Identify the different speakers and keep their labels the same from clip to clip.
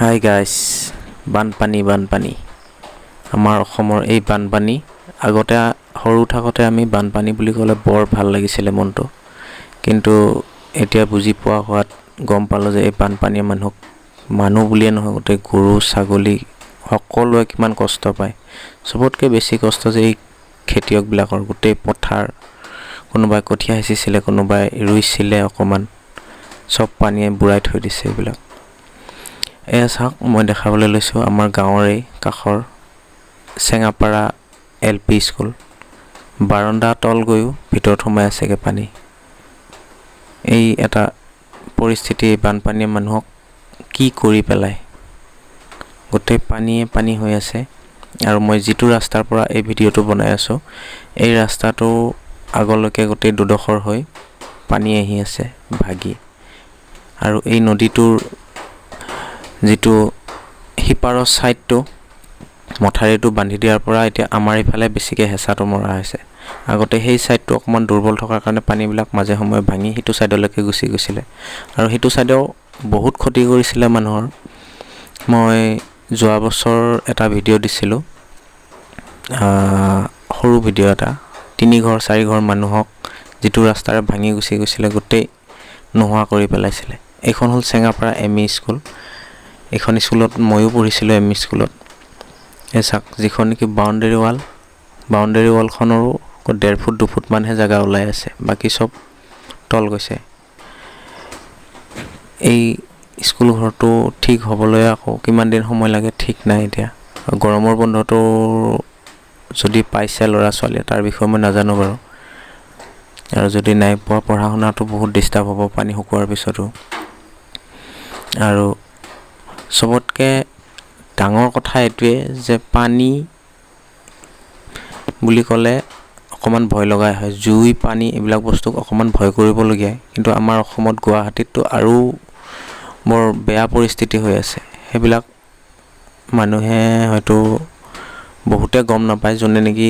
Speaker 1: Hi guys, বানপানী বানপানী আমাৰ অসমৰ এই বানপানী। আগতে সৰু থাকোঁতে আমি বানপানী বুলি ক'লে বৰ ভাল লাগিছিলে মনটো, কিন্তু এতিয়া বুজি পোৱা হোৱাত গম পালোঁ যে এই বানপানীয়ে মানুহক, মানুহ বুলিয়ে নহয়, গোটেই গৰু ছাগলী সকলোৱে কিমান কষ্ট পায়। চবতকৈ বেছি কষ্ট যে এই খেতিয়কবিলাকৰ। গোটেই পথাৰ কোনোবাই কঠীয়া সিঁচিছিলে, কোনোবাই ৰুইছিলে অকণমান, চব পানীয়ে বুৰাই থৈ দিছে এইবিলাক। এয়া চাওক, মই দেখাবলৈ লৈছোঁ আমাৰ গাঁৱৰে কাষৰ চেঙাপাৰা এল পি স্কুল। বাৰাণ্ডা তল গৈও ভিতৰত সোমাই আছেগৈ পানী। এই এটা পৰিস্থিতি, বানপানীয়ে মানুহক কি কৰি পেলায়। গোটেই পানীয়ে পানী হৈ আছে। আৰু মই যিটো ৰাস্তাৰ পৰা এই ভিডিঅ'টো বনাই আছোঁ, এই ৰাস্তাটো আগলৈকে গোটেই দুডোখৰ হৈ পানী আহি আছে ভাগি। আৰু এই নদীটোৰ যিটো সিপাৰৰ ছাইডটো মথাউৰিটো বান্ধি দিয়াৰ পৰা এতিয়া আমাৰ ইফালে বেছিকৈ হেঁচাটো মৰা হৈছে। আগতে সেই ছাইডটো অকণমান দুৰ্বল থকাৰ কাৰণে পানীবিলাক মাজে সময়ে ভাঙি সিটো ছাইডলৈকে গুচি গৈছিলে, আৰু সেইটো ছাইডেও বহুত ক্ষতি কৰিছিলে মানুহৰ। মই যোৱা বছৰ এটা ভিডিঅ' দিছিলোঁ, সৰু ভিডিঅ' এটা, 3 ঘৰ 4 ঘৰ মানুহক যিটো ৰাস্তাৰে ভাঙি গুচি গৈছিলে, গোটেই নোহোৱা কৰি পেলাইছিলে। এইখন হ'ল চেঙাপাৰা এম ই স্কুল। এইখন স্কুলত ময়ো পঢ়িছিলোঁ, এম ই স্কুলত। এই চাওক, যিখন নেকি বাউণ্ডেৰী ৱাল, বাউণ্ডেৰী ৱালখনৰো 1.5 ফুট 2 ফুটমানহে জেগা ওলাই আছে, বাকী চব তল গৈছে। এই স্কুল ঘৰটো ঠিক হ'বলৈ আকৌ কিমান দিন সময় লাগে ঠিক নাই। এতিয়া গৰমৰ বন্ধটো যদি পাইছে ল'ৰা ছোৱালীয়ে, তাৰ বিষয়ে মই নাজানো বাৰু। আৰু যদি নাই পোৱা, পঢ়া শুনাটো বহুত ডিষ্টাৰ্ব হ'ব পানী শুকোৱাৰ পিছতো। আৰু চবতকৈ ডাঙৰ কথা এইটোৱে যে পানী বুলি ক'লে অকণমান ভয় লগাই হয়। জুই, পানী এইবিলাক বস্তুক অকণমান ভয় কৰিবলগীয়াই, কিন্তু আমাৰ অসমত গুৱাহাটীততো আৰু বৰ বেয়া পৰিস্থিতি হৈ আছে। সেইবিলাক মানুহে হয়তো বহুতে গম নাপায়। যোনে নেকি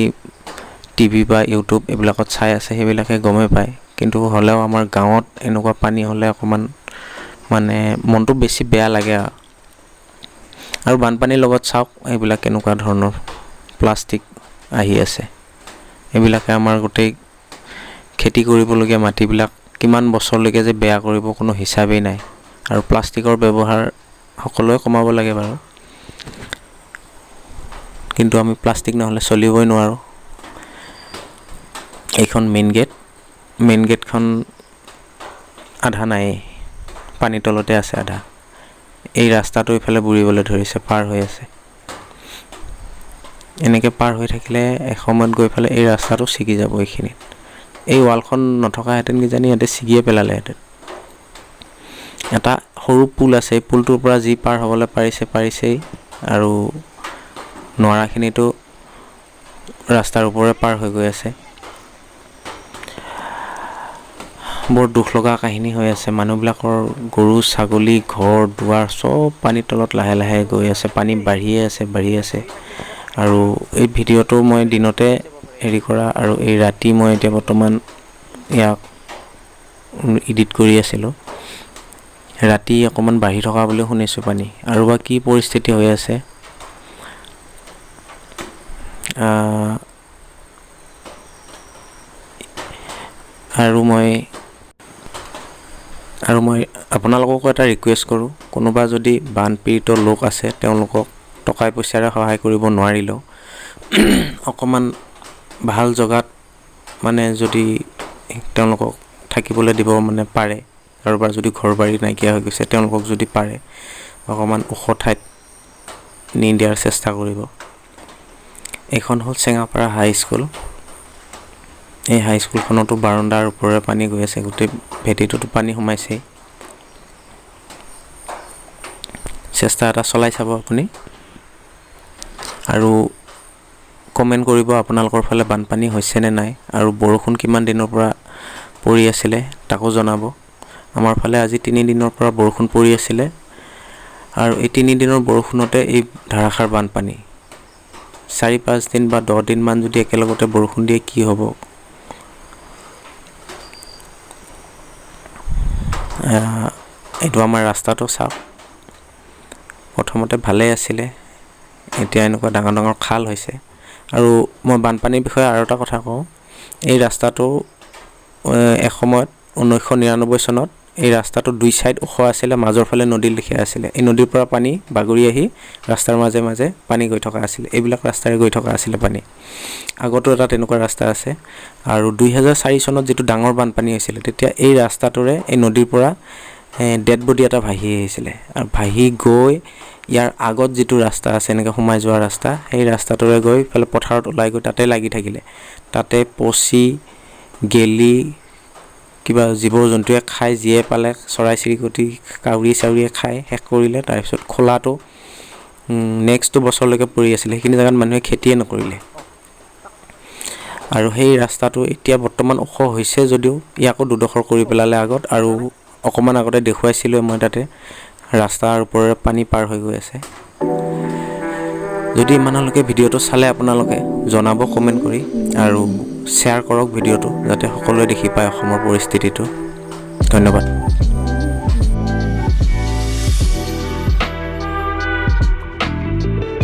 Speaker 1: টিভি বা ইউটিউব এইবিলাকত চাই আছে, সেইবিলাকে গমেই পায়। কিন্তু হ'লেও আমাৰ গাঁৱত এনেকুৱা পানী হ'লে অকণমান মানে মনটো বেছি বেয়া লাগে। আৰু বানপানীৰ লগত চাওক, এইবিলাক কেনেকুৱা ধৰণৰ প্লাষ্টিক আহি আছে। এইবিলাকে আমাৰ গোটেই খেতি কৰিবলগীয়া মাটিবিলাক কিমান বছৰলৈকে যে বেয়া কৰিব, কোনো হিচাপেই নাই। আৰু প্লাষ্টিকৰ ব্যৱহাৰ সকলোৱে কমাব লাগে বাৰু, কিন্তু আমি প্লাষ্টিক নহ'লে চলিবই নোৱাৰোঁ। এইখন মেইন গেট। মেইন গেটখন আধা নায়েই, পানীৰ তলতে আছে আধা। এই ৰাস্তাটো ইফালে বুৰিবলৈ ধৰিছে, পাৰ হৈ আছে। এনেকৈ পাৰ হৈ থাকিলে এসময়ত গৈ পেলাই এই ৰাস্তাটো ছিগি যাব এইখিনিত। এই ৱালখন নথকাহেঁতেন কিজানি ইয়াতে ছিগিয়ে পেলালেহেঁতেন। এটা সৰু পুল আছে, এই পুলটোৰ পৰা যি পাৰ হ'বলৈ পাৰিছে পাৰিছেই, আৰু নোৱাৰাখিনিতো ৰাস্তাৰ ওপৰে পাৰ হৈ গৈ আছে। বৰ দুখ লগা কাহিনী হৈ আছে। মানুহবিলাকৰ গৰু ছাগলী, ঘৰ দুৱাৰ চব পানীৰ তলত লাহে লাহে গৈ আছে। পানী বাঢ়িয়ে আছে, বাঢ়ি আছে। আৰু এই ভিডিঅ'টো মই দিনতে হেৰি কৰা আৰু এই ৰাতি মই এতিয়া বৰ্তমান ইয়াক এডিট কৰি আছিলোঁ। ৰাতি অকণমান বাঢ়ি থকা বুলি শুনিছোঁ পানী, আৰু বা কি পৰিস্থিতি হৈ আছে। আৰু মই আপোনালোককো এটা ৰিকুৱেষ্ট কৰোঁ, কোনোবা যদি বানপীড়িত লোক আছে, তেওঁলোকক টকাই পইচাৰে সহায় কৰিব নোৱাৰিলেও অকণমান ভাল জেগাত মানে যদি তেওঁলোকক থাকিবলৈ দিব মানে পাৰে, কাৰোবাৰ যদি ঘৰ বাৰী নাইকিয়া হৈ গৈছে, তেওঁলোকক যদি পাৰে অকণমান ওখ ঠাইত নি দিয়াৰ চেষ্টা কৰিব। এইখন হ'ল চেঙাপাৰা হাই স্কুল। এই হাইস্কুলখনতো বাৰাণ্ডাৰ ওপৰেৰে পানী গৈ আছে, গোটেই ভেটিটোতো পানী সোমাইছেই। চেষ্টা এটা চলাই চাব আপুনি আৰু কমেণ্ট কৰিব, আপোনালোকৰ ফালে বানপানী হৈছেনে নাই আৰু বৰষুণ কিমান দিনৰ পৰা পৰি আছিলে তাকো জনাব। আমাৰ ফালে আজি 3 দিনৰ পৰা বৰষুণ পৰি আছিলে আৰু এই 3 দিনৰ বৰষুণতে এই ধাৰাসাৰ বানপানী। 4-5 দিন বা 10 দিনমান যদি একেলগতে বৰষুণ দিয়ে, কি হ'ব? এইটো আমাৰ ৰাস্তাটো চাওক। প্ৰথম প্ৰথমতে ভালেই আছিলে, এতিয়া এনেকুৱা ডাঙৰ ডাঙৰ খাল হৈছে। আৰু মই বানপানীৰ বিষয়ে আৰু এটা কথা কওঁ, এই ৰাস্তাটো এসময়ত 1999 চনত এই ৰাস্তাটো দুই ছাইড ওখ আছিলে, মাজৰ ফালে নদীৰ লেখীয়া আছিলে। এই নদীৰ পৰা পানী বাগৰি আহি ৰাস্তাৰ মাজে মাজে পানী গৈ থকা আছিলে, এইবিলাক ৰাস্তাৰে গৈ থকা আছিলে পানী। আগতো এটা তেনেকুৱা ৰাস্তা আছে। আৰু 2004 চনত যিটো ডাঙৰ বানপানী হৈছিলে, তেতিয়া এই ৰাস্তাটোৰে এই নদীৰ পৰা ডেড বডি এটা ভাহি আহিছিলে আৰু ভাহি গৈ ইয়াৰ আগত যিটো ৰাস্তা আছে, এনেকৈ সোমাই যোৱা ৰাস্তা, সেই ৰাস্তাটোৰে গৈ ইফালে পথাৰত ওলাই গৈ তাতে লাগি থাকিলে। তাতে পচি গেলি কিবা জীৱ জন্তুৱে খাই যিয়ে পালে, চৰাই চিৰিকটি কাউৰী চাউৰীয়ে খাই শেষ কৰিলে। তাৰপিছত খোলাটো নেক্সটটো বছৰলৈকে পৰি আছিলে, সেইখিনি জেগাত মানুহে খেতিয়ে নকৰিলে। আৰু সেই ৰাস্তাটো এতিয়া বৰ্তমান ওখ হৈছে যদিও ইয়াকো দুডোখৰ কৰি পেলালে আগত। আৰু অকণমান আগতে দেখুৱাইছিলোঁ মই, তাতে ৰাস্তাৰ ওপৰেৰে পানী পাৰ হৈ গৈ আছে। যদি ইমানলৈকে ভিডিঅ'টো চালে আপোনালোকে জনাব কমেণ্ট কৰি, আৰু শ্বেয়াৰ কৰক ভিডিঅ'টো, যাতে সকলোৱে দেখি পায় অসমৰ পৰিস্থিতিটো। ধন্যবাদ।